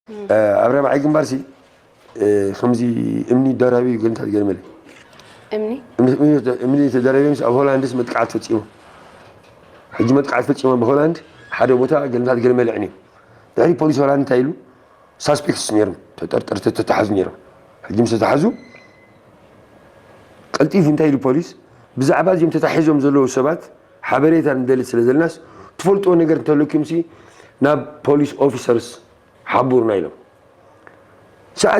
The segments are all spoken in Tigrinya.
ኣብ ራብዓይ ግንባር ሲ ከምዚ እምኒ ደራቢ ገለንታት ገርመለ እምኒ እምኒ ተደራቢዮምስ ኣብ ሆላንድስ መጥቃዕት ፈፂሞም። ሕጂ መጥቃዕት ፈፂሞም ብሆላንድ ሓደ ቦታ ገለንታት ገርመለ ዕንዮም። ድሕሪ ፖሊስ ሆላንድ እንታይ ኢሉ? ሳስፔክትስ ነይሮም፣ ተጠርጠርቲ ተተሓዙ ነይሮም። ሕጂ ምስ ተተሓዙ ቀልጢፉ እንታይ ኢሉ ፖሊስ? ብዛዕባ እዚኦም ተታሒዞም ዘለዉ ሰባት ሓበሬታ ንደሊ ስለ ዘለናስ ትፈልጥዎ ነገር እንተለኩም ሲ ናብ ፖሊስ ኦፊሰርስ ሓቡርና ኢሎም። ሰዓ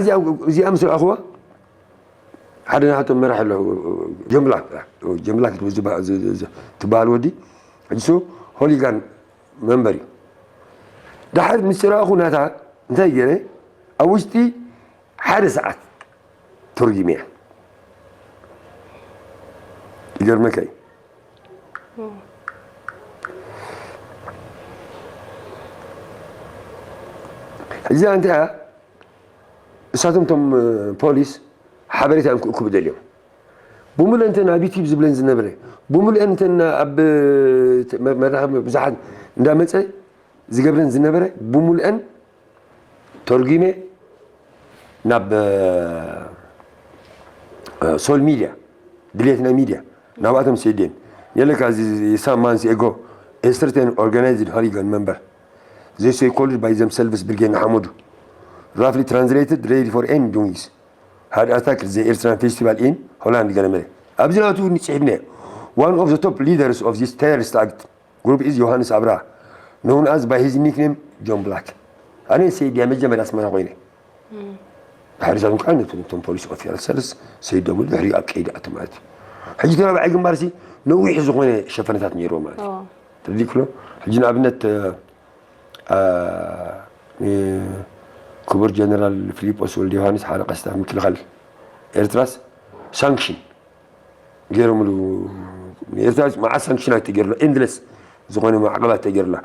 እዚኣ ምስ ረኣኽዋ ሓደ ናቶም መራሕ ኣሎ ጀምላክ ጀምላክ ትበሃል ወዲ ሕጂ ሆሊጋን መንበር እዩ። ድሓር ምስ ረኣኹ ናታ እንታይ ገይረ ኣብ ውሽጢ ሓደ ሰዓት ተርጉመያ። ይገርመካ እዩ። እዚኣ እንታይ እያ? እሳቶም እቶም ፖሊስ ሓበሬታ እዮም ክእክቡ ደልዮም። ብሙሉእ እንተን ኣብ ዩቲብ ዝብለን ዝነበረ ብሙሉእን እንተን ኣብ መራኸቢ ብዙሓት እንዳመፀ ዝገብረን ዝነበረ ብሙሉእን ተርጉመ ናብ ሶል ሚድያ ድሌት ናይ ሚድያ ናብኣቶም ሰድየን የለካ እዚ some months ago a certain organized hooligan member they say called by themselves ብርጌድ ንሓመዱ roughly translated ready for any doings had attacked the Eritrean festival in Holland ገለመለ ኣብዚ ናቱ ንፅሒፍና one of the top leaders of this terrorist act group is ዮሃንስ ኣብርሃ known as by his nickname John Black ኣነ ሰይድያ መጀመርያ ኣስመራ ኮይነ ድሕሪ ዛቶም ከዓ ነቶም ፖሊስ ኦፊሰርስ ሰይዶም ድሕሪ ኣብ ቀይዲ ኣቱ ማለት እዩ ሕጂ ተባባዓይ ግንባር ሲ ነዊሕ ዝኾነ ሸፈነታት ነይርዎ ማለት እዩ ተረዲእክሎ ሕጂ ንኣብነት ክቡር ጀነራል ፊሊጶስ ወልደ ዮሃንስ ሓደ ቀስታ ምክልኻል ኤርትራስ ሳንክሽን ገይሮምሉ ኤርትራ መዓት ሳንክሽናት ተገይርላ endless ዝኾነ ማዕቀባት ተገይርላ